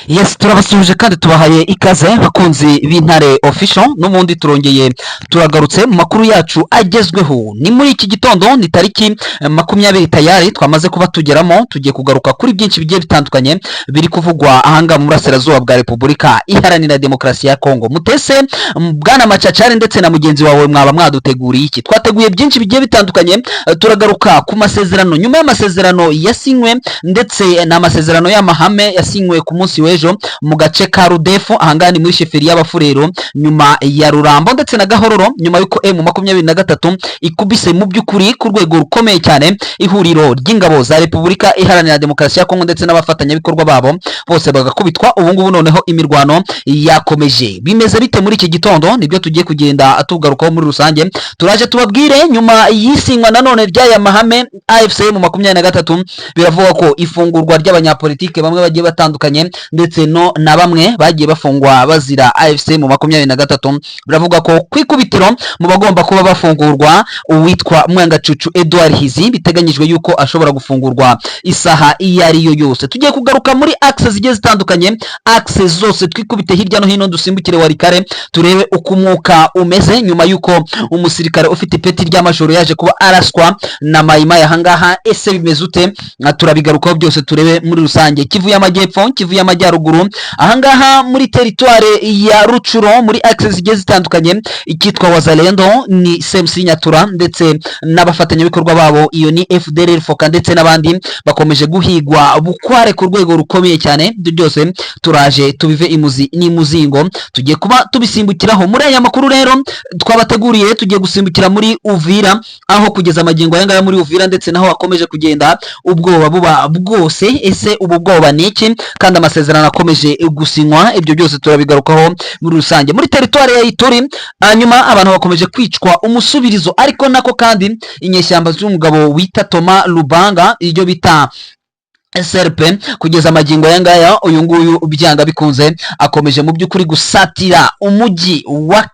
Yes, turabasuhuje kandi tubahaye ikaze, bakunzi b'Intare Official. N'ubundi turongeye turagarutse mu makuru yacu agezweho. Ni muri iki gitondo, ni tariki 20 tayari twamaze kuba tugeramo. Tugiye kugaruka kuri byinshi bigiye bitandukanye biri kuvugwa ahangaha mu burasirazuba bwa Repubulika Iharanira Demokarasi ya Kongo. Mutese bwana Macacari ndetse na mugenzi wawe, mwaba mwaduteguriye iki? Twateguye byinshi bigiye bitandukanye. Turagaruka ku masezerano, nyuma y'amasezerano yasinywe ndetse n'amasezerano y'amahame yasinywe ku munsi w'ejo mu gace ka Rudefu, ahangaha ni muri chefferie y'Abafurero, nyuma ya Rurambo ndetse na Gahororo, nyuma y'uko M23 ikubise mu by'ukuri ku rwego rukomeye cyane ihuriro ry'ingabo za Repubulika Iharanira Demokarasi ya Kongo ndetse n'abafatanyabikorwa babo bose bagakubitwa. Ubu ngubu noneho imirwano yakomeje. Bimeze bite muri iki gitondo? Nibyo tugiye kugenda tugarukaho muri rusange. Turaje tubabwire nyuma y'isinywa nanone ry'aya mahame, AFC M23 biravuga ko ifungurwa ry'abanyapolitike bamwe bagiye batandukanye ndetse no na bamwe bagiye bafungwa bazira AFC M23. Biravuga ko ku ikubitiro mu bagomba kuba bafungurwa, uwitwa Mwangacucu Edouard Hizi biteganyijwe yuko ashobora gufungurwa isaha iyo ari yo yose. Tugiye kugaruka muri axe zigiye zitandukanye, axe zose twikubite hirya no hino, dusimbukire Walikale turebe uko umwuka umeze nyuma y'uko umusirikare ufite ipeti ry'amajoro yaje kuba araswa na Mayimayi ahangaha. Ese bimeze ute? Turabigarukaho byose, turebe muri rusange Kivu y'Amajyepfo, Kivu y'Amajyaruguru, ahangaha muri teritware ya Rutshuru, muri axe zigiye zitandukanye. Icyitwa Wazalendo ni CMC Nyatura ndetse n'abafatanyabikorwa babo, iyo ni FDLR, FOCA ndetse n'abandi, bakomeje guhigwa bukware ku rwego rukomeye cyane. Ibyo byose turaje tubive imuzi n'imuzingo, tugiye kuba tubisimbukiraho muri aya makuru rero twabateguriye. Tugiye gusimbukira muri Uvira, aho kugeza amagingo aya ngaya muri Uvira ndetse naho hakomeje kugenda ubwoba buba bwose. Ese ubu bwoba ni iki kandi amasezerano akomeje gusinywa? Ibyo byose turabigarukaho muri rusange. Muri teritwari ya Ituri, hanyuma abantu bakomeje kwicwa umusubirizo, ariko nako kandi inyeshyamba z'umugabo wita Toma Lubanga, iryo bita SRP, kugeza amagingo aya ngaya uyu nguyu byanga bikunze akomeje mu by'ukuri gusatira umujyi wa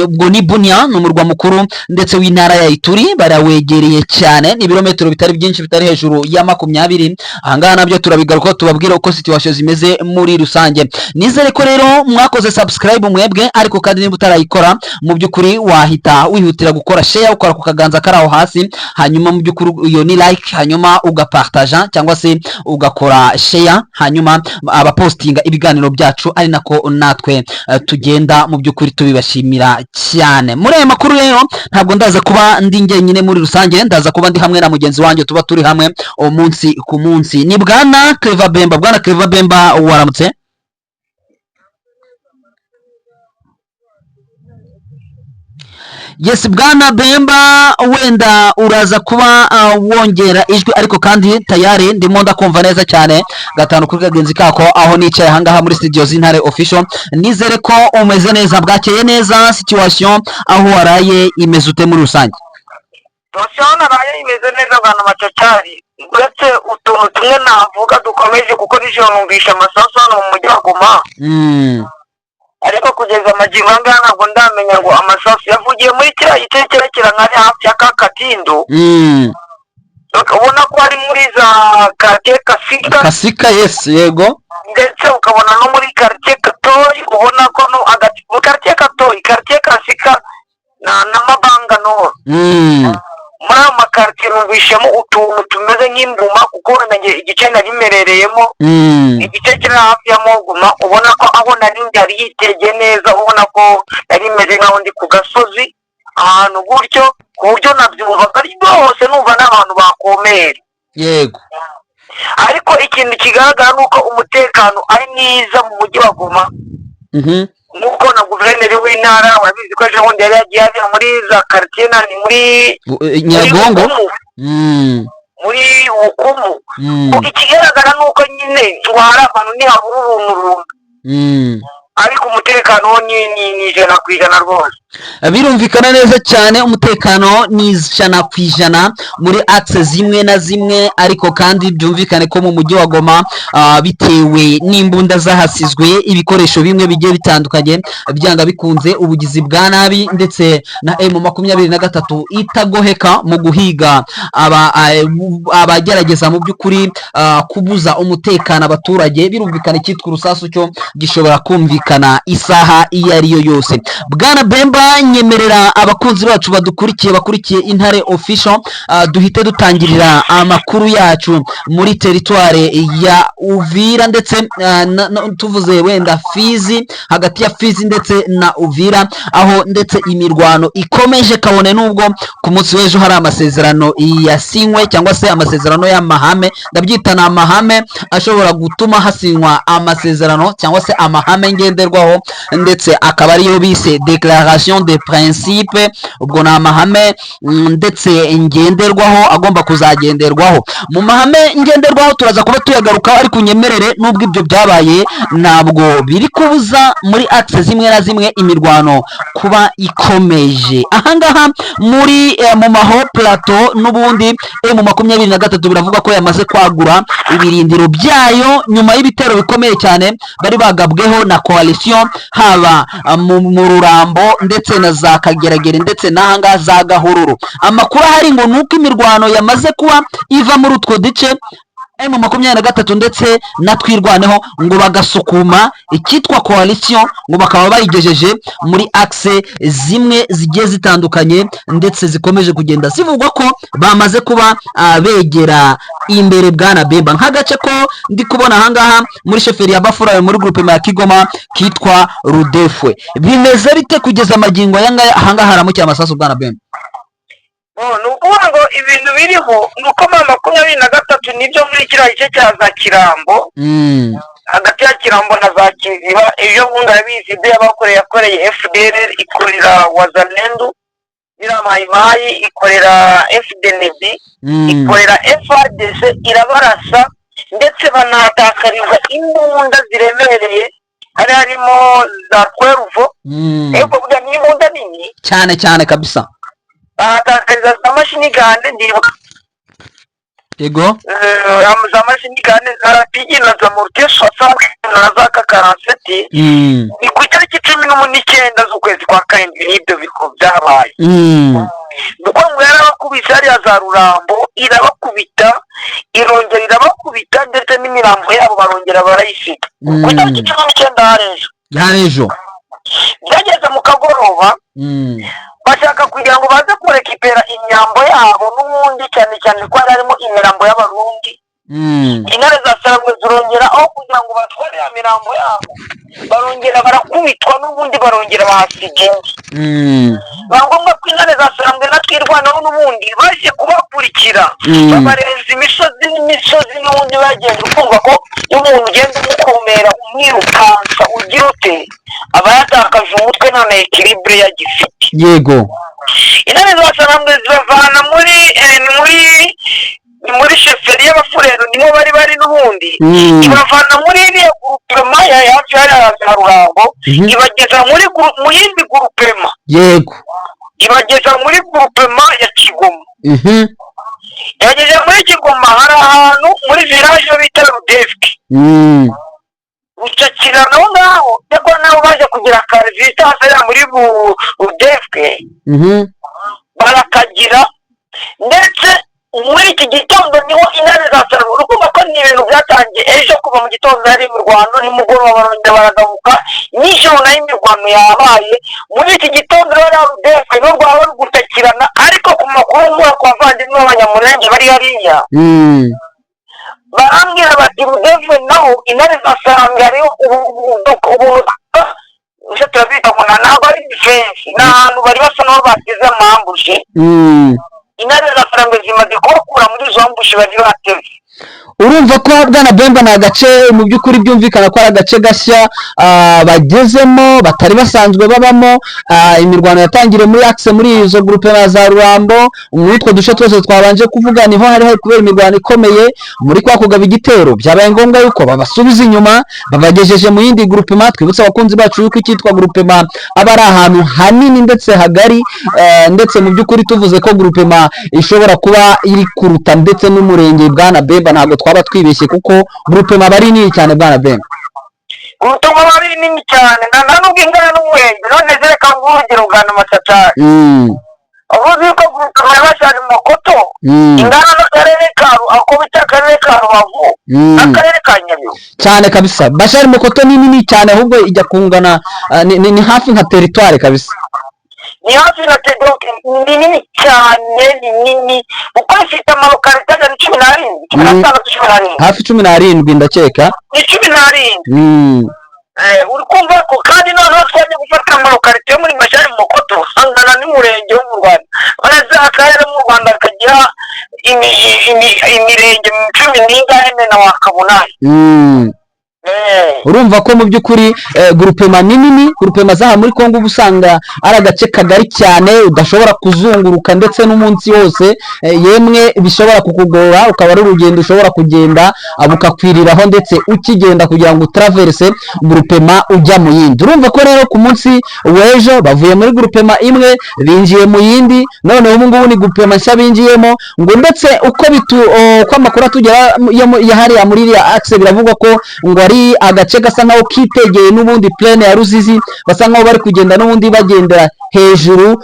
ubwo ni Bunia, ni umurwa mukuru ndetse w'intara ya Ituri. Barawegereye cyane, ni ibirometero bitari byinshi, bitari hejuru ya 20. Ahangaha nabyo turabigarukaho, tubabwira uko situation zimeze muri rusange. Nizere ko rero mwakoze subscribe mwebwe, ariko kandi niba utarayikora, mu by'ukuri wahita wihutira gukora share, ukora ku kaganza kari aho hasi, hanyuma mu by'ukuri iyo ni like, hanyuma ugapartaja cyangwa se ugakora share, hanyuma abapostinga ibiganiro byacu, ari nako natwe tugenda mu by'ukuri tubibashimira cyane. Muri aya makuru rero ntabwo ndaza kuba ndi njyenyine muri rusange, ndaza kuba ndi hamwe na mugenzi wanjye tuba turi hamwe umunsi ku munsi, ni bwana Clever Bemba. Bwana Clever Bemba, waramutse? Yes, bwana Bemba, wenda uraza kuba wongera ijwi, ariko kandi tayari ndimo ndakumva neza cyane gatanu kuri kagenzi kako aho nicaye ahangaha muri studio z'Intare Official. Nizere ko umeze neza, bwakeye neza. Situation aho waraye imeze ute muri rusange? Situation naraye imeze neza, bwana Macacari, uretse utuntu tumwe navuga dukomeje, kuko nijoro numvisha amasasu hano mu mujyi wa Goma. Ariko kugeza amagingo aya ngaya ntabwo ndamenya ngo amasasu yavugiye muri kiriya gice cyerekera nkari hafi ya Kakatindo. Ukabona ko ari muri za quartier Kasika. Kasika, yes, yego. Ndetse ukabona no muri quartier Katoyi, ubona ko no hagati muri quartier Katoyi, quartier Kasika na Mabanga Nord. Muri ayo makaritsiye numvishemo utuntu tumeze nk'imbuma, kuko wenda njye igice nari merereyemo, igice kiri hafi ya Moguma, ubona ko aho nari ndi hari hitegeye neza, ubona ko nari meze nk'aho ndi ku gasozi ahantu gutyo, ku buryo nabyumvaga rwose, numva n'abantu bakomera. Ariko ikintu kigaragara ni uko umutekano ari mwiza mu mujyi wa Goma, nk'uko na guverineri w'intara, urabizi ko ejo bundi yari yagiye ajya muri za karitsiye nani muri Nyiragongo. Bukumu. Muri Bukumu. Ikigaragara ni uko nyine ngo hari abantu ntihabura uruntu runtu, ariko umutekano wo ni 100% rwose. Birumvikana neza cyane, umutekano ni 100% muri axe zimwe na zimwe, ariko kandi byumvikane ko mu mujyi wa Goma, bitewe n'imbunda zahasizwe, ibikoresho bimwe bigiye bitandukanye, byanga bikunze ubugizi bwa nabi ndetse na M23 itagoheka mu guhiga abagerageza mu by'ukuri kubuza umutekano abaturage. Birumvikana, icyitwa urusasu cyo gishobora kumvikana isaha iyo ari yo yose. Bwana Bemba, nyemerera abakunzi bacu badukurikiye, bakurikiye Intare Official, duhite dutangirira amakuru yacu muri teritware ya Uvira ndetse tuvuze wenda Fizi, hagati ya Fizi ndetse na Uvira, aho ndetse imirwano ikomeje, kabone n'ubwo ku munsi w'ejo hari amasezerano yasinywe, cyangwa se amasezerano y'amahame, ndabyita ni amahame ashobora gutuma hasinywa amasezerano cyangwa se amahame ngenderwaho, ndetse akaba ariyo bise déclaration de principe. Ubwo ni amahame ndetse ngenderwaho agomba kuzagenderwaho. Mu mahame ngenderwaho turaza kuba tuyagarukaho, ariko unyemerere, nubwo ibyo byabaye, ntabwo biri kubuza muri axe zimwe na zimwe imirwano kuba ikomeje. Ahangaha muri mu maho plateau, n'ubundi M23 biravuga ko yamaze kwagura ibirindiro byayo nyuma y'ibitero bikomeye cyane bari bagabweho na coalition, haba mu Rurambo ndetse na za Kageragere ndetse n'ahangaha za Gahururu. Amakuru ahari ngo ni uko imirwano yamaze kuba iva muri utwo duce, M23 ndetse na Twirwaneho ngo bagasukuma icyitwa coalition, ngo bakaba bayigejeje muri axe zimwe zigiye zitandukanye, ndetse zikomeje kugenda zivugwa ko bamaze kuba begera imbere. Bwana Bemba, nk'agace ko ndi kubona ahangaha muri chefferie ya Bafurayo, muri groupement ya Kigoma, kitwa Rudefwe, bimeze bite kugeza amagingo aya ngaya? Ahangaha haramukiye amasasu, bwana Bemba. Oh, ni ukuvuga ngo ibintu biriho ni uko M23 nibyo muri kiriya gice cya za Kirambo, hagati ya Kirambo na za Kiziba, ejo bundi arabizi ibyo yabakoreye. Yakoreye FDLR, ikorera Wazalendo, iriya Mayimayi, ikorera FDNB, ikorera FARDC, irabarasa, ndetse banahatakariza imbunda ziremereye, hari harimo za tweruvo, ariko burya ni imbunda nini. Cyane cyane kabisa. Bahatakariza za machine gun, ndibuka. Za machine gun za RPG na za mortier 60 na za K47. Ni ku itariki 19 z'ukwezi kwa karindwi n'ibyo biko byabaye. Ni ukuvuga ngo yarabakubise hariya za Rurambo, irabakubita, irongera irabakubita, ndetse n'imirambo yabo barongera barayisiga ku itariki 19, hari ejo. Hari ejo. Byageze mu kagoroba, bashaka kugira ngo baze kurekipera imirambo yabo n'ubundi, cyane cyane ko hari harimo imirambo y'Abarundi. Intare za Sarangwe zirongera, aho kugira ngo batware ya mirambo yabo, barongera barakubitwa n'ubundi, barongera bahasiga indi. Biba ngombwa ko intare za Sarangwe na Twirwanaho n'ubundi baje kubakurikira, babarenza imisozi n'imisozi n'ubundi, bagenda ukumva ko iyo umuntu ugenda umukomera, umwirukansa, ugira ute, aba yatakaje umutwe, nta na équilibre yagifite. Intare za Sarangwe zibavana muri ni muri chefferie y'Abafurero, niho bari bari n'ubundi, ibavana muri iriya groupement ya hafi hariya za Rurambo, ibageza mu yindi groupement, ibageza muri groupement ya Kigoma. Ibageza muri Kigoma, hari ahantu muri village bita Rudefke, rucakirana aho ngaho, cyakora nabo baje kugira karesistance hariya muri Rudefke, barakagira. Ndetse muri iki gitondo niho intare za Sarangwe, urumva ko ni ibintu byatangiye ejo kuva mu gitondo hari imirwano, nimugoroba barongera baragaruka, nijoro nayo imirwano yabaye. Muri iki gitondo rero Rudefke niho rwaba ruri gutakirana, ariko ku makuru nkura ku bavandimwe b'Abanyamulenge bari hariya, barambwira bati Rudefke naho intare za Sarangwe hariho ubu ese turabita ngo ntabwo ari défense, ni ahantu bari basa n'aho bateze ama ambush. Intare za Sarangwe zimaze kubakura muri izo ambush bari bateze. Urumva ko, bwana Bemba, ni agace mu by'ukuri byumvikana ko ari agace gashya bagezemo batari basanzwe babamo. Imirwano yatangiriye muri axe, muri izo groupement za Rurambo, muri utwo duce twose twabanje kuvuga, niho hari hari kubera imirwano ikomeye. Muri kwa kugaba igitero byabaye ngombwa yuko babasubiza inyuma, babagejeje mu yindi groupement. Twibutse abakunzi bacu yuko icyitwa groupement aba ari ahantu hanini ndetse hagari, ndetse mu by'ukuri tuvuze ko groupement ishobora kuba iri kuruta ndetse n'umurenge, bwana Bemba, ntabwo twaba twibeshye, kuko groupement aba ari nini cyane, bwana Bemba. Ubutumwa aba ari nini cyane, nta nubwo ingana n'umurenge. None se reka nguhe urugero, bwana Masatari. Ubuzi yuko groupement ya Bashari Mokoto ingana n'akarere ka ako bita akarere ka Rubavu n'akarere ka Nyabihu. Cyane kabisa, Bashari Mokoto ni nini cyane, ahubwo ijya kungana ni hafi nka territoire kabisa. Ni hafi na tedoke, ni nini cyane, ni nini kuko ifite ama localités agera 17, cumi n'atandatu, 17. Hafi 17 ndakeka. Ni 17. Uri kumva ko kandi noneho twajya gufata ama localités yo muri Bashari Mokoto angana n'umurenge wo mu Rwanda. Uretse akarere mu Rwanda kagira imirenge cumi n'ingahe na wakabunani. Urumva ko mu by'ukuri groupement ni nini. Groupement z'aha muri Kongo uba usanga ari agace kagari cyane udashobora kuzunguruka ndetse n'umunsi wose, yemwe bishobora kukugora, ukaba ari urugendo ushobora kugenda bukakwiriraho ndetse ukigenda kugira ngo utraverse groupement ujya mu yindi. Urumva ko rero ku munsi w'ejo bavuye muri groupement imwe binjiye mu yindi, noneho ubu ngubu ni groupement nshya binjiyemo. Ngo ndetse uko bitu uko amakuru atugera ya hariya muri iriya axe, biravugwa ko ngo ari agace gasa nkaho kitegeye n'ubundi plaine ya Ruzizi, basa nkaho bari kugenda n'ubundi bagendera hejuru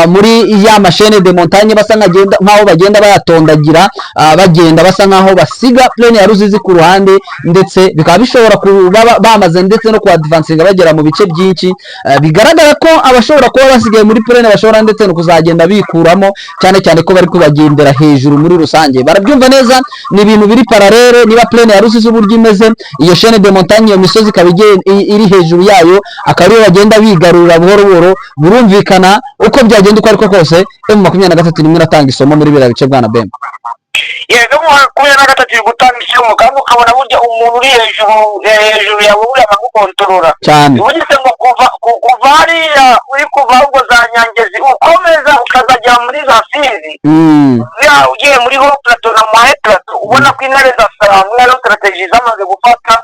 muri ya ma chaîne de montagne, basa nkaho bagenda bayatondagira, bagenda basa nkaho basiga plaine ya Ruzizi ku ruhande, ndetse bikaba bishobora kuba bamaze ndetse no kuadvancinga bagera mu bice byinshi. Bigaragara ko abashobora kuba basigaye muri plaine bashobora ndetse no kuzagenda bikuramo, cyane cyane ko bari kubagendera hejuru. Muri rusange barabyumva neza, ni ibintu biri parallèle. Niba plaine ya Ruzizi uburyo imeze, iyo chaîne de montagne, iyo misozi ikaba iri hejuru yayo, akaba ariyo bagenda bigarurira buhoro buhoro, burumvikana uko byagenda uko ariko kose M23 irimo iratanga isomo muri biriya bice, bwana Bemba. Yego, 23 iri gutanga isomo, kandi ukabona burya umuntu uri hejuru yawe buriya bagukontorora. Cyane. Ubugize ngo kuva hariya uri kuva ahubwo za Nyangezi ukomeza ukazagera muri za Fizi, ya ugiye muri haut plateau na moyen plateau, ubona ko intare za Sarambwe ariyo stratégie zamaze gufata.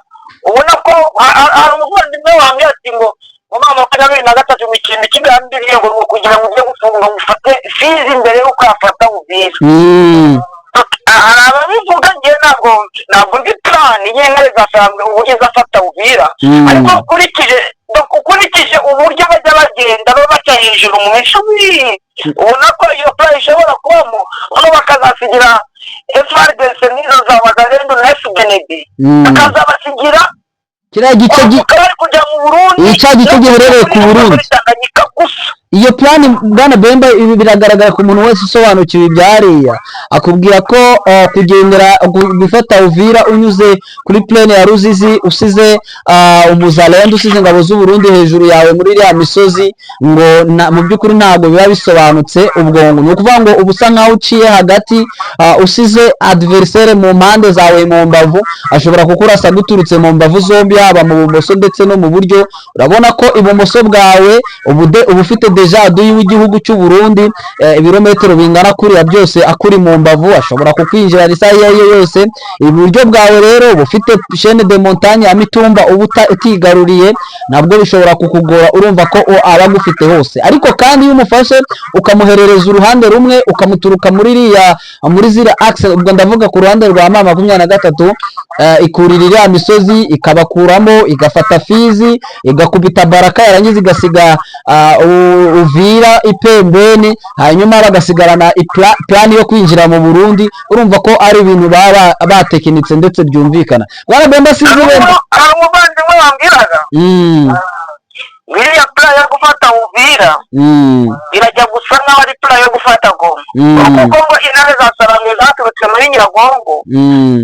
Ubona ko hari umuvandimwe wanjye ati ngo mu 23 mu kintu kigambiriye ngo ni ukugira ngo ujye gufunga ngo ufate Fizi mbere y'uko yafata Uvira. Hari ababivuga, njye ntabwo nzi plan y'intare za Sarambwe uburyo izafata Uvira, ariko ukurikije uburyo bajya bagenda babaca hejuru mu misozi, ubona ko iyo plan ishobora kubamo, noneho bakazasigira FARDC n'izo za Wazalendo na FDNB, bakazabasigira Kiriya gice kwambuka bari kujya mu Burundi. Cya gice giherereye ku Burundi. Muri Tanganyika gusa. Iyo plan, bwana Bemba, ibi biragaragara ku muntu wese usobanukiwe ibyariya, akubwira ko kugendera gufata Uvira unyuze kuri plaine ya Ruzizi, usize umuzalendo, usize ingabo z'u Burundi hejuru yawe muri iriya misozi, ngo mu by'ukuri ntabwo biba bisobanutse. Ubwo ngo ni ukuvuga ngo uba usa nkaho uciye hagati, usize adversaire mu mpande zawe, mu mbavu, ashobora kukurasa guturutse mu mbavu zombi, haba mu bumoso ndetse no mu buryo. Urabona ko ibumoso bwawe uba ufite déjà adui w'igihugu cy'u Burundi, ibirometero bingana kuriya byose akuri mu mbavu, ashobora kukwinjira isaha iyo ari yo yose. Iburyo bwawe rero uba ufite chaîne de montagne ya Mitumba uba utigaruriye, nabwo bishobora kukugora. Urumva ko aba agufite hose. Ariko kandi iyo umufashe ukamuherereza uruhande rumwe, ukamuturuka muri iriya, muri ziriya axe, ubwo ndavuga ku ruhande rwa M23, ikurira iriya misozi ikabakuramo, igafata Fizi, igakubita Baraka, yarangiza igasiga Uvira ipembeni, hanyuma bagasigarana plan yo kwinjira mu Burundi. Urumva ko ari ibintu baba batekinitse ndetse byumvikana, bwana Bemba, sinzi wenda. Hari umuvandimwe wambwiraga ngo iriya plan yo gufata Uvira irajya gusa nk'aho ari plan yo gufata Goma, kuko ngo intare za Sarambwe zaturutse muri Nyiragongo,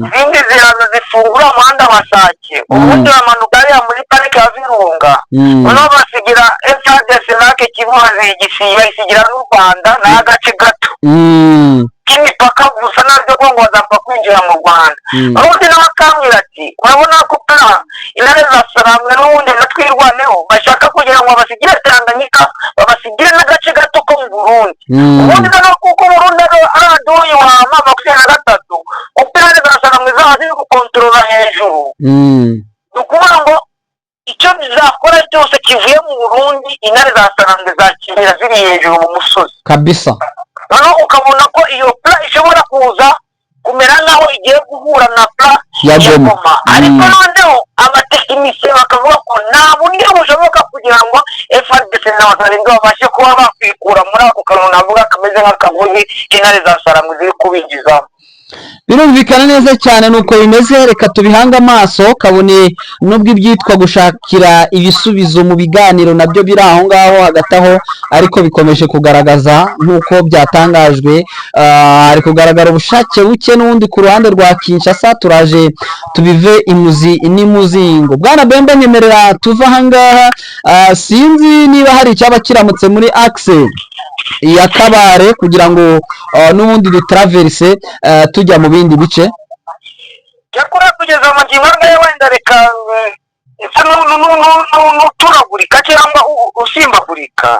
izindi ziraza zifungura umuhanda wa Sake, ubundi bamanuka hariya muri parike ya Virunga, noneho basigira FARDC Lake Kivu, bayisigira n'u Rwanda n'agace gato. cy'imipaka gusa, nabyo ko ngo bazapfa kwinjira mu Rwanda. Ubundi nawe akambwira ati: "Urabona ko plan Intare za Sarambwe n'ubundi na Twirwaneho bashaka kugira ngo babasigire Tanganyika, babasigire n'agace gato ko mu Burundi." Ubundi noneho kuko Burundi ari adui wa M23, kuko Intare za Sarambwe zaba ziri gukontorora hejuru, ni ukuvuga ngo icyo zakora cyose kivuye mu Burundi, Intare za Sarambwe zakibera ziri hejuru mu musozi. Noneho ukabona ko iyo plan ishobora kuza kumera nk'aho igiye guhura na plan ya ya Goma. Goma. Ariko noneho abatekinisiye bakavuga ko nta buryo bushoboka kugira ngo FARDC na Wazalendo babashe kuba bakwikura muri ako kantu navuga kameze nk'akagozi k'Intare za Sarambwe ziri kubinjizamo. Birumvikana neza cyane nuko bimeze. Reka tubihange amaso, kabone nubwo ibyitwa gushakira ibisubizo mu biganiro nabyo biri aho ngaho hagati aho, ariko bikomeje kugaragaza nk'uko byatangajwe, hari kugaragara ubushake buke n'ubundi ku ruhande rwa Kinshasa. Turaje tubive imuzi n'imuzingo. Bwana Bemba, nyemerera tuve aha ngaha. Sinzi niba hari icyaba kiramutse muri axe ya Kabare kugira ngo n'ubundi dutaraverise tujya mu bindi bice. Cyakora kugeza mu ngingo ngayo, wenda reka nsa n'uturagurika cyangwa usimbagurika.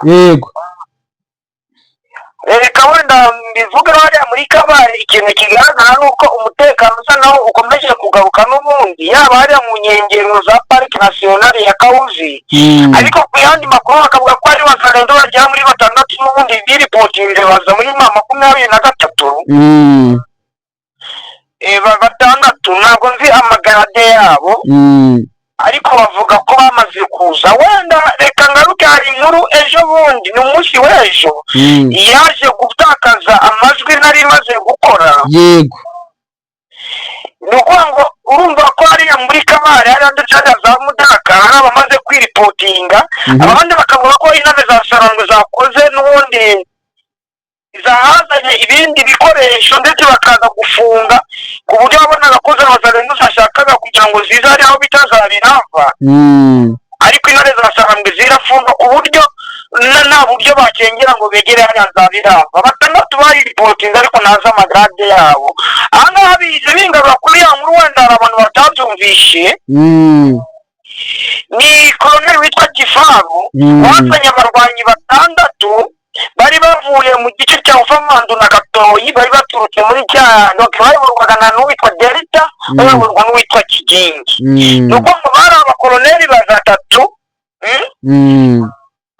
Reka wenda mbivuge, hariya muri Kabare ikintu kigaragara ni uko umutekano usa naho ukomeje kugaruka n'ubundi, yaba hariya mu nkengero za Parike Nationale ya Kahuzi. Ariko ku yandi makuru bakavuga ko ari Wazalendo bagera muri batandatu n'ubundi biripotinze baza muri M23. Batandatu, ntabwo nzi amagarade yabo, ariko bavuga ko bamaze kuza. Wenda reka ngaruke, hari inkuru ejo bundi, ni umunsi w'ejo, yaje gutakaza amajwi nari maze gukora. Ni ukuvuga ngo urumva ko hariya muri Kabare, hariya ndetse hariya za Mudaka, hari abamaze kwiripotinga. Abandi bakavuga ko Intare za Sarangwe zakoze n'ubundi zahazanye ibindi bikoresho, ndetse bakaza gufunga ku buryo wabonaga ko za Wazalendo zashakaga kugira ngo zize hariya aho bita za Birava, ariko Intare za Sarambwe zirafunga ku buryo nta buryo bakengera ngo begere hariya za Birava. Batandatu bariripotinze, ariko ntazi amagarade yabo. Aha ngaha bize bingarura kuri ya nkuru, wenda hari abantu batabyumvishe. Ni koloneli witwa Kifaru wazanye abarwanyi batandatu bari bavuye mu gice cya Ufamandu na Gatoyi, bari baturutse muri cya bayoborwaga na n'uwitwa Delta, bayoborwa n'uwitwa Kigingi. Ni ukuvuga ngo bari abakoloneli batatu,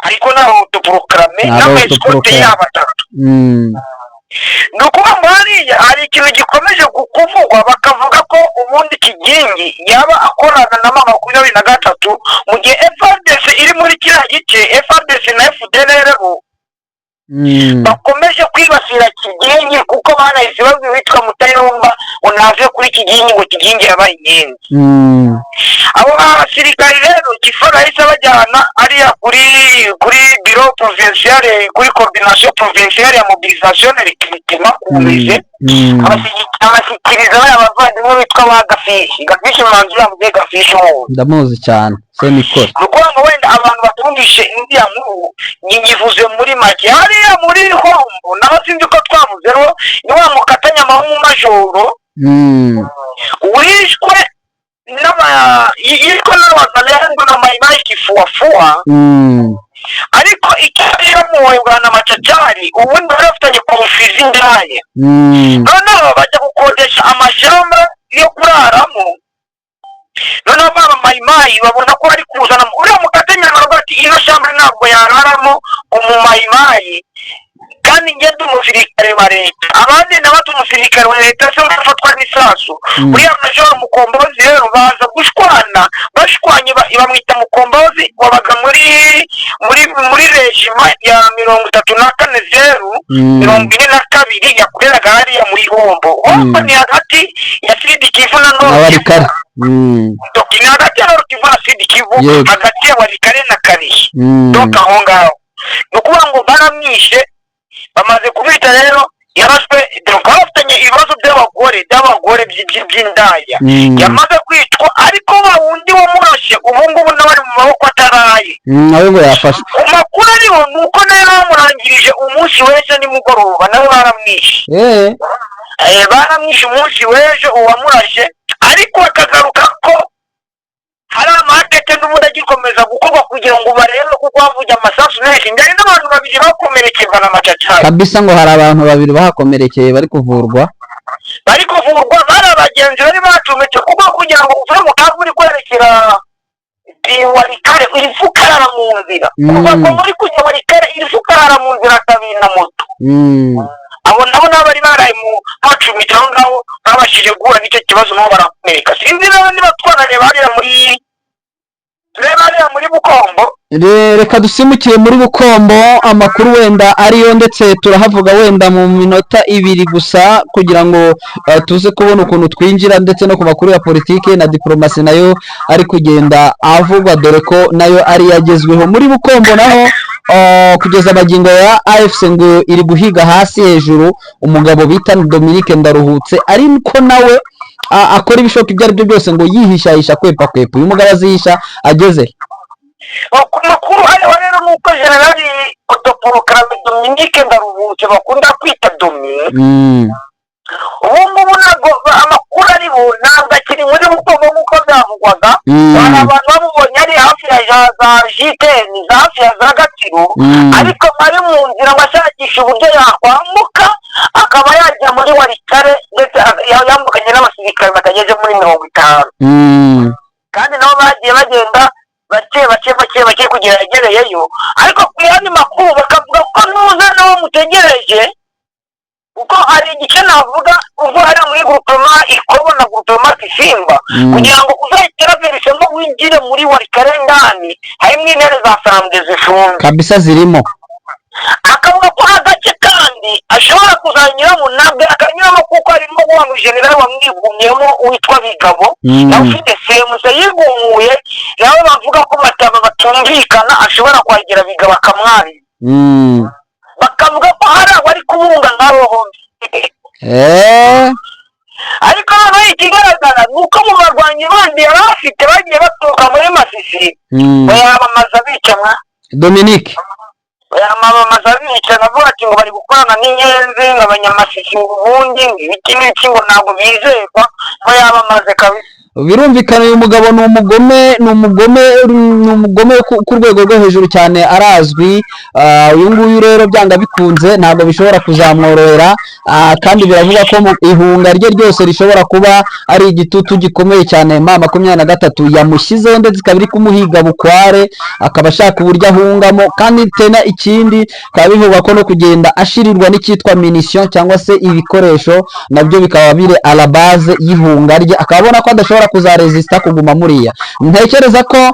Ariko ni aba autoproclamés Ni n'ama escorte aba autoproclamés. yabo atatu. Ni ukuvuga ngo hariya hari ikintu gikomeje kuvugwa, bakavuga ko ubundi Kigingi yaba akorana na M23, mu gihe FARDC iri muri kiriya gice, FARDC na FDLR bakomeje kwibasira Kigingi, kuko banahise babwira uwitwa Mutayomba ngo nave kuri Kigingi, ngo Kigingi yabaye inyenzi. Abo basirikari rero Gifara yahise bajyana hariya kuri bureau provincial, kuri coordination provinciale ya mobilisation na recrutement kumize, abashyikiriza bariya bavandimwe bitwa ba Gafishi. Gafishi manzi yavuze Gafishi wundi. Ndamuzi cyane, Semikore. Ni ukuvuga ngo wenda abantu batumvishe iriya nkuru, nyivuze muri make. Hariya muri Hombo naho sinzi ko twavuze rero, ni wa mukatanyama w'umumajoro wishwe n'aba yishwe n'Abazalendo na Mayimayi Kifuwafuwa. Ariko icyo yamuhoye bwana Macacari, ubundi bari bafitanye conflit z'indaya. Noneho bajya gukodesha amashyamba yo kuraramo, noneho baba Mayimayi babona ko bari kuzana uriya mukatanyama, baravuga ati: "Ino shyamba ntabwo yararamo umumayimayi, kandi njye ndi umusirikare wa leta." Abandi nabo ati: "Umusirikare wa leta se urafatwa n'isasu?" Uriya majoro Mukombozi rero baza gushwana, bashwanye bamwita Mukombozi, wabaga muri régiment ya 340 42, yakoreraga hariya muri Hombo. Hombo ni hagati ya Sud Kivu na na Nord. Walikale. Donc ni hagati ya Nord Kivu na Sud Kivu, hagati ya Walikale na Karihi. Donc aho ngaho ni ukuvuga ngo baramwishe. Bamaze kumwita rero yarashwe, donc bafitanye ibibazo by'abagore by'indaya. Yamaze kwicwa, ariko wa wundi wamurashe ubu ngubu nawe ari mu maboko ataraye. Nawe ngo yafashwe. Amakuru ariho ni uko nawe bamurangirije umunsi w'ejo nimugoroba, nawe baramwishe. Baramwishe umunsi w'ejo uwamurashe, ariko akagaruka ko hari amakete n'ubundi agikomeza gukorwa kugira ngo barebe, kuko havuye amasasu menshi, ndari n'abantu babiri bakomerekejwe na macacari. Kabisa, ngo hari abantu babiri bahakomerekeye bari kuvurwa. Bari kuvurwa, bari abagenzi bari bacumbitse, kuko kugira ngo uve mu kavu uri kwerekera Walikale irifu ukarara mu nzira. Kuva ko muri kujya Walikale irifu ukarara mu nzira kabiri na moto. Abo nabo nabo bari baraye mu bacumbitse aho ngaho, babashije guhura n'icyo kibazo, nabo barakomereka. Sinzi rero niba twanareba hariya muri, tureba hariya muri Bukombo. Reka dusimukire muri Bukombo, amakuru wenda ariyo, ndetse turahavuga wenda mu minota 2 gusa kugira ngo tuze kubona ukuntu twinjira ndetse no ku makuru ya politiki na diplomasi nayo ari kugenda avugwa, dore ko nayo ari yagezweho muri Bukombo. Naho kugeza amagingo ya AFC ngo iri guhiga hasi hejuru umugabo bita Dominique Ndaruhutse, ariko nawe akora ibishoboka ibyo ari byo byose ngo yihishahisha, kwepa kwepa. Uyu mugabo azihisha ageze. Ku makuru ariho rero ni uko Generali autoproclamé Dominique Ndaruhutse bakunda kwita Domi, ubu ngubu ntabwo amakuru ariho, ntabwo akiri muri Bukombo nk'uko byavugwaga. Hari abantu bamubonye ari hafi ya za jiteni, za hafi ya za Gatsibo, ariko ari mu nzira ngo ashakisha uburyo yakwambuka akaba yajya muri Walikale, ndetse yambukanye n'abasirikare batageze muri 50. Kandi nabo bagiye bagenda bake bake bake bake kugera yagereyeyo. Ariko ku yandi makuru bakavuga ko nuza nawe mutegereje, kuko hari igice navuga uva hariya muri groupement Ikobo na groupement Kisimba, kugira ngo uzayiteraverisemo winjire muri Walikale ndani, harimo intare za Sarambwe zifunze. Kabisa, zirimo. Akavuga ko agace kandi ashobora kuzanyuramo ntabwo akanyuramo, kuko harimo wa mujenerali wamwigumyemo witwa Bigabo, nawe ufite semusa yigumuye, nawe bavuga ko bataba batumvikana, ashobora kuhagera Bigabo akamwarira. Bakavuga ko hari abari kubunga nk'abo bombi. Ariko noneho ikigaragara ni uko mu barwanyi bandi yari afite bagiye baturuka muri Masisi, bayamamaza bicamwa. Dominique. Bayamamaza bica, navuga ati ngo bari gukorana n'inyenzi, ngo abanyamasisi, ngo ubundi ngo ibiki n'ibiki, ngo ntabwo bizerwa, ngo yabamaze kabisa. Birumvikana, uyu mugabo ni umugome, ni umugome, ni umugome ku rwego rwo hejuru cyane, arazwi. Uyu nguyu rero byanga bikunze ntabwo bishobora kuzamworohera. Kandi biravuga ko mu ihunga rye ryose rishobora kuba ari igitutu gikomeye cyane M23 yamushyizeho, ndetse ikaba iri kumuhiga bukware, akaba ashaka uburyo ahungamo. Kandi tena ikindi bikaba bivugwa ko no kugenda ashirirwa n'icyitwa munition cyangwa se ibikoresho, nabyo bikaba biri à la base y'ihunga rye, akaba abona ko adashobora kuzaresista kuguma muriya. Ntekereza ko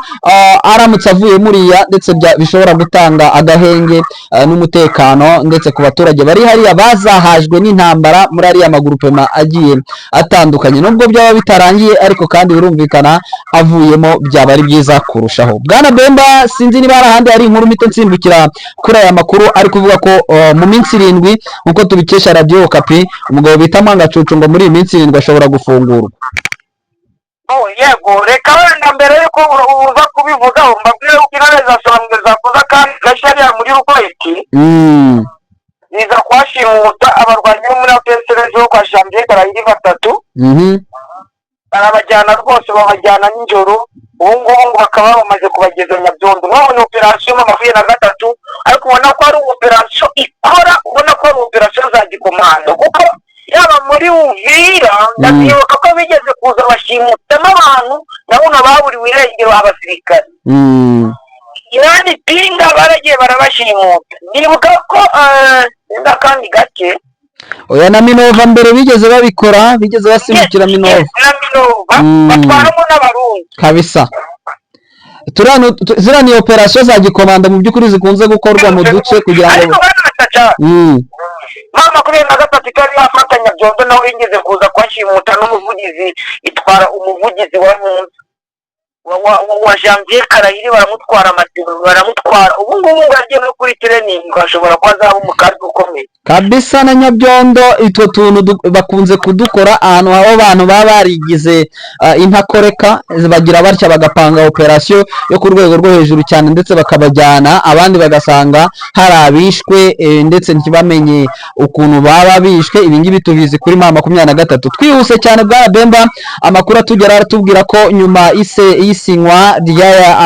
aramutse avuye muriya, ndetse bishobora gutanga agahenge n'umutekano ndetse ku baturage bari hariya bazahajwe n'intambara muri ariya magroupement agiye atandukanye, nubwo byaba bitarangiye, ariko kandi birumvikana avuyemo byaba ari byiza kurushaho. Bwana Bemba, sinzi niba hari ahandi hari inkuru mpita nsimbukira kuri aya makuru ari kuvuga ko mu minsi 7, nk'uko tubikesha Radio Okapi, umugabo bita Mwangacucu ngo muri iyi minsi 7 ashobora gufungurwa. Oh, yego, reka wenda mbere yuko uza kubivugaho mbabwire yuko intare za Sarambwe zakoze akandi gashya hariya muri Rukweti, ziza kuhashimuta abarwanyi bo muri APSRS bo kwa Janvier Karayiri batatu, barabajyana rwose, babajyana nijoro. Ubu ngubu ngo bakaba bamaze kubageza Nyabyondo. None operasiyo 23, ariko ubona ko ari operasiyo ikora, ubona ko ari operasiyo za gikomando, kuko yaba muri Uvira ndabyibuka ko bigeze kuza bashimutamo abantu, ndabona baburiwe irengero abasirikare. Irani Pinga baragiye barabashimuta. Ndibuka ko n'akandi gace. Oya, na Minova mbere bigeze babikora, bigeze basimbukira Minova. Na Minova, batwaramo n'Abarundi. Kabisa. Ziriya ni operasiyo za gikomanda mu by'ukuri zikunze gukorwa mu duce kugira ngo Ariko banacaca M23 itari yafatanya Byondo, naho yigeze kuza kuhashimuta n'umuvugizi, itwara umuvugizi wa Nkunzi. wa Janvier Karahiri, baramutwara amatiyo, baramutwara. Ubu ngubu ngo agiye no kuri training, ashobora kuba azaba umukadre ukomeye. Kabisa na Nyabyondo, utwo tuntu bakunze kudukora ahantu aho abantu baba barigize intakoreka, bagira batya bagapanga operasiyo yo ku rwego rwo hejuru cyane, ndetse bakabajyana, abandi bagasanga hari abishwe, ndetse ntibamenye ukuntu baba bishwe. Ibi ngibi tubizi kuri M23. Twihuse cyane, bwana Bemba, amakuru atugera aratubwira ko nyuma y'isinywa ry'aya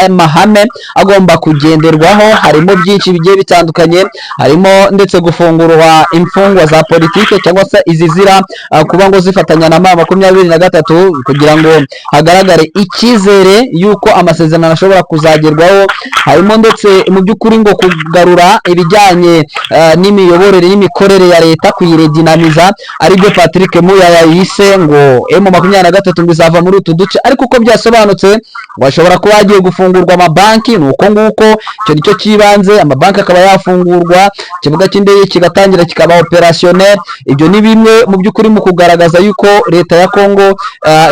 amahame agomba kugenderwaho, harimo byinshi bigiye bitandukanye, harimo ndetse gufungurwa imfungwa za politike cyangwa se izizira kuba ngo zifatanya na M23, kugira ngo hagaragare icyizere y'uko amasezerano ashobora kuzagerwaho. Harimo ndetse mu by'ukuri ngo kugarura ibijyanye n'imiyoborere n'imikorere ya leta, kuyiredinamiza, aribyo Patrick Muyaya yise ngo M23 ngo izava muri utu duce. Ariko uko byasobanutse, ngo hashobora kuba hagiye gufungurwa amabanki, ni uko nguko, icyo nicyo cy'ibanze, amabanki akaba yafungurwa, ikibuga cy'indege kigatangira kikaba opérationnel. Ibyo ni bimwe mu by'ukuri mu kugaragaza yuko leta ya Kongo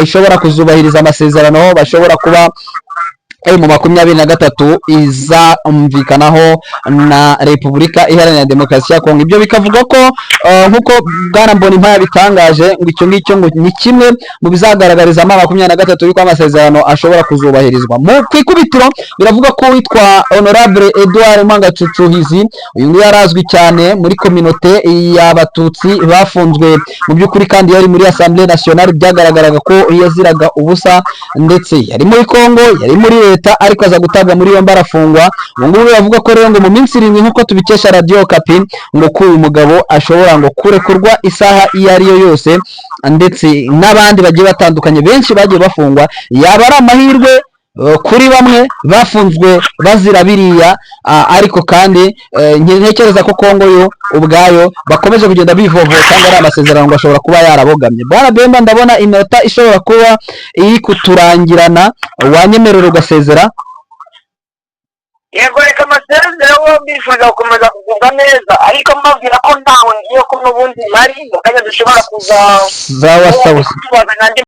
ishobora kuzubahiriza amasezerano bashobora kuba M23 izumvikanaho na Repubulika Iharanira Demokarasi ya Kongo. Ibyo bikavuga ko nk'uko bwana Mbonimpa yabitangaje, ngo icyo ngicyo ngo ni kimwe mu bizagaragariza M23 yuko amasezerano ashobora kuzubahirizwa. Mu ku ikubitiro biravuga ko witwa Honorable Edouard Mwangacucuhizi, uyu nguyu yarazwi cyane muri communauté y'Abatutsi bafunzwe mu by'ukuri, kandi yari muri Assemblée Nationale, byagaragaraga ko yaziraga ubusa, ndetse yari muri Kongo, yari muri leta, ariko aza gutabwa muri yombi arafungwa. Ubu ngubu bavuga ko rero ngo mu minsi 7, nk'uko tubikesha Radio Okapi, ngo ko uyu mugabo ashobora ngo kurekurwa isaha iyo ari yo yose, ndetse n'abandi bagiye batandukanye benshi bagiye bafungwa. Yaba ari amahirwe kuri bamwe bafunzwe bazira biriya, ariko kandi ntekereza ko Kongo yo ubwayo bakomeje kugenda bivovota ngo ari amasezerano ngo ashobora kuba yarabogamye. Bwana Bemba, ndabona iminota ishobora kuba iri kuturangirana, wanyemerera ugasezera? Yego, reka amasezerano. Bifuza gukomeza kugubwa neza, ariko mbabwira ko ntawe ngiye, ko n'ubundi mpari mu kanya dushobora kuza Sawa sawa. tubazana andi.